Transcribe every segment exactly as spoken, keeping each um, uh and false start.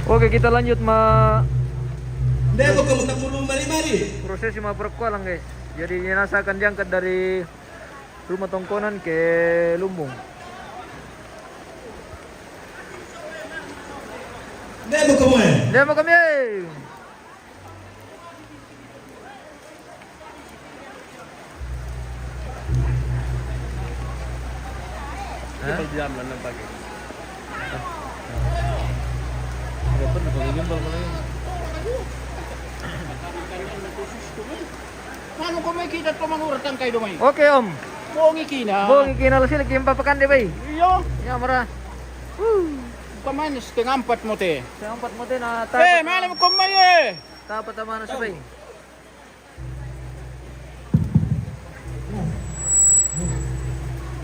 Oke, kita lanjut ma. Nde mo kamu tak perlu mari-mari. Prosesi ma perokoan, guys. Jadi, jenazah akan diangkat dari rumah tongkonan ke Lumbung. Nde mo kamu, eh? Nde mo kamu, eh? Hah? Gimbal di dalam, dalam pakai. Nggak pernah pakai gimbal kalau ini. Anu ko mai kita to manurut tangkai do mai. Oke, Om. Bongi kina. Bongi kina, langsung lagi empat pekan deh, bai. Iyo. Ya, mara. Huh. Pamain setengah empat mo te. Setengah empat mo te na. Eh, malam ko mai, eh. Tapa tamana, sabai.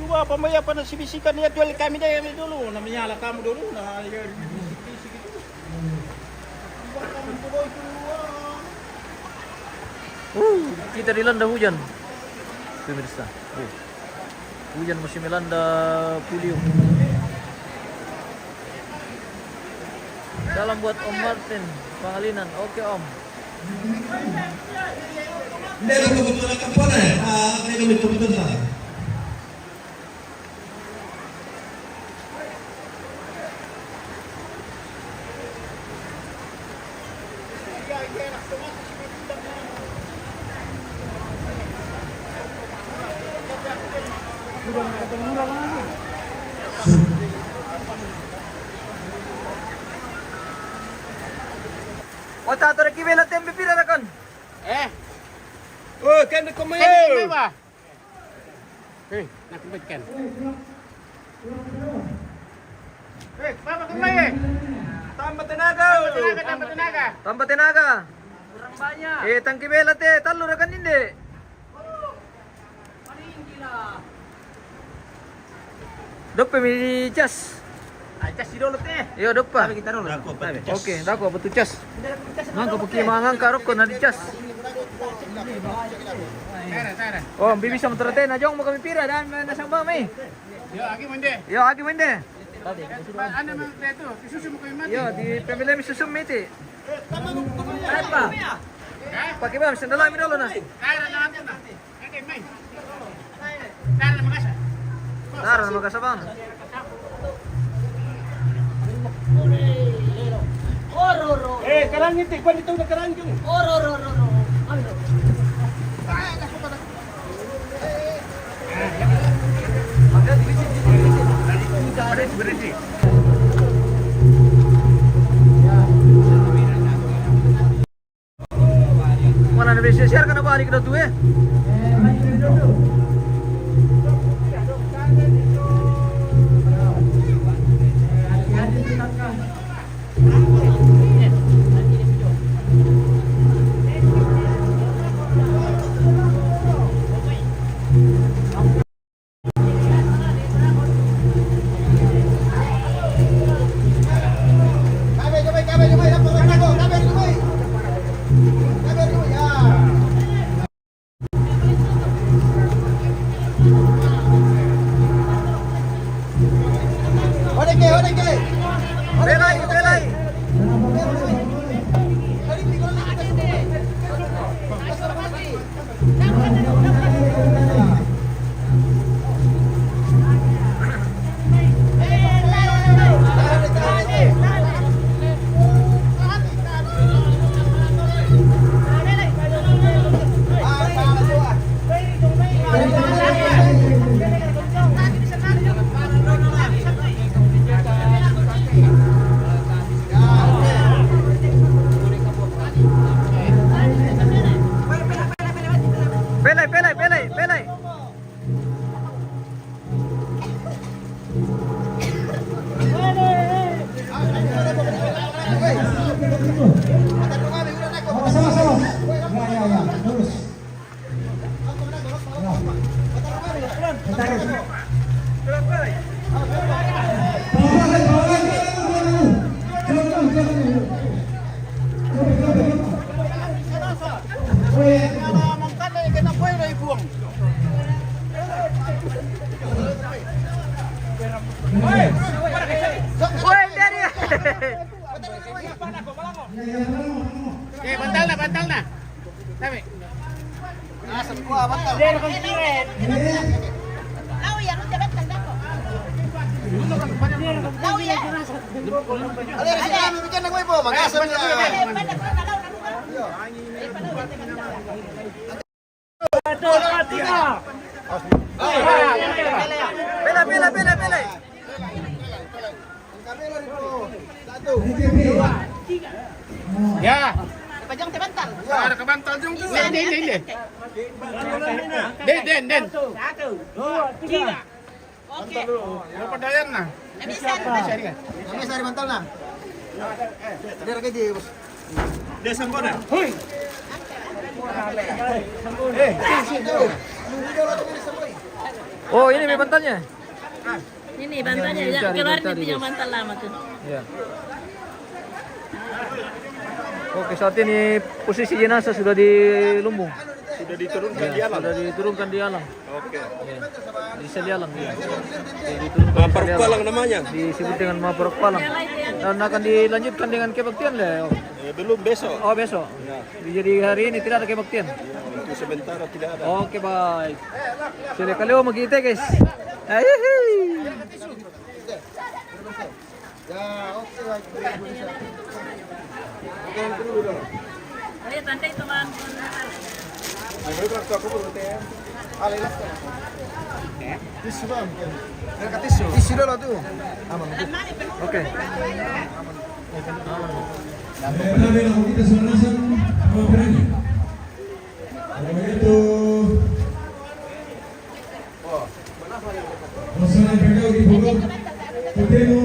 Coba apa mai apa na sibisikan ya, tual kami deh, kami dulu. Na menyala kamu dulu. Na ya, bisik-bisik itu. Uh, kita dilanda hujan, pemirsa. Uh, hujan masih melanda Puliu. Salam buat Om Martin Pangalinan. Oke, Om. Nde ko betul akan pole. Ah, nde ko betul, betul. Ota, tora kibela tembe pira rakan? Eh? Oh, kan ko mai. Kan ko mai, Pak. Eh, nak kembalikan. Eh, apa kembali, eh? Tambah tenaga. Tambah tenaga, tambah tenaga. Tambah tenaga. Kurang banyak. Eh, tangki bela te, tallu rakan inde. Doppe mi di cas. Ah, cas di dolo te. Iyo, doppa. Tapi kita dolo. Oke, dako apa tu cas? Mangka peki mangangka rokko na di cas. Sana, sana. Oh, bi bisa motor te na jong mo kami pira dan na sama mi. Yo, agi mende. Yo, agi mende. Anu mang te tu, susu mo kami mati. Yo, di pembeli mi susu miti. Apa? Pakai bang, sendal mi dolo na. Sana, sana. Dara na makasabang. Eh, karang itik, pan itu na karang jung. Berisi, berisi. Mana na bisa siar kana balik do tu, eh. Belai, belai. Eh, bantal na, bantal na. Sabi. Pela, pela, pela, pela. Ya. Pajang tebantal. Ada kebantal juga. Den, den, den, den. Den, den, den. Satu, dua, tiga. Oke. Berapa dayang nah? Bisa, bisa. Bisa, bisa. Bisa di bantal nah. Dia lagi di bos. Dia sangkona. Hui. Eh, sini, sini. Oh, ini bantalnya. Ini bantalnya, ini ya, cari, keluarin cari, itu yang guys. Bantal lama tuh. Ya. Oke, saat ini posisi jenazah sudah di lumbung. Sudah diturunkan di alam. Sudah diturunkan di alam. Oke. Ya. Di Selialang, ya. Sudah diturunkan di Selialang. Maparok Palang namanya. Disebut dengan Maparok Palang. Dan akan dilanjutkan dengan kebaktian deh, Om. Eh, belum, besok. Oh, besok. Ya. Jadi hari ini tidak ada kebaktian. Ya, untuk sementara tidak ada. Oke, baik. Sila kaleo magkita, guys. Ahihi. Ya, oke lah. Oke, itu dulu dong. Ayo, tante, teman. Nah, baru kalau aku perlu teh. Ah, lelas kan? Tisu, Bang. Ada tisu. Tisu dulu tuh. Aman. Oke. Eh, tabe na ko kita sa nasang mga pirani. Ano ba ito? Basta na ipagaw di Pugong Patemo.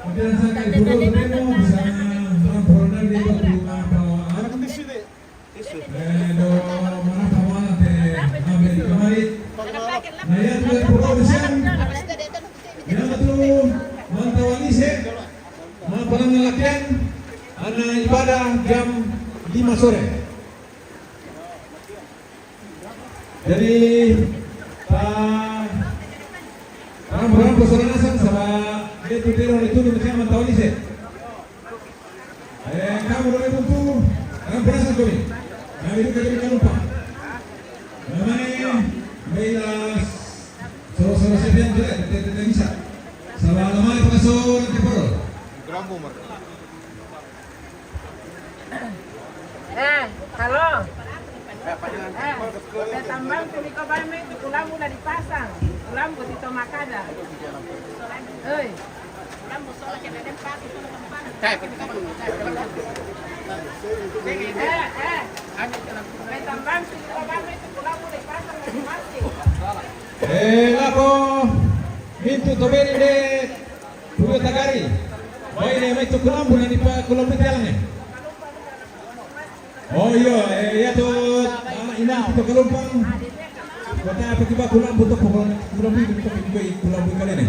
Pati ang sangkay Pugong Patemo, basta na ang purunal di Pugong Patemo. Eh, do, mana pamanate, nabe kamari. Na ya, tu Pugong Patemo. Ya, tu, mantawan ise. Mga pananalakihan, ana ibadah jam lima sore. Jadi, pa, parang-parang pasaranasan sa mga dito tiro ni Tuno na siya mantawan ise. Eh, kamu dami pun tu, parang-parang sa kami. Kami dito kami kalupa. Namanya, may las, soro-soro siya diyan, diyan, diyan, diyan, diyan, isa. Sa mga lamay, pagkaso, ng tipuro. Grambo, Mark. Eh, halo. Eh, pe tambang tu liko bame tu kulambu la dipasang. Kulambu di tomakada. Oi. Eh, eh. Pe tambang tu liko bame tu kulambu la dipasang la di masjid. Eh, lako mintu toberi de Puyo tagari. Bai ne mai tu kulambu na ni pa kulambu tialange. Oh iyo, eh, iya tu, ah, ina tu kalumpang. Kota apa kiba kulambu tu kulambu, kulambu itu kiba kulambu kalene.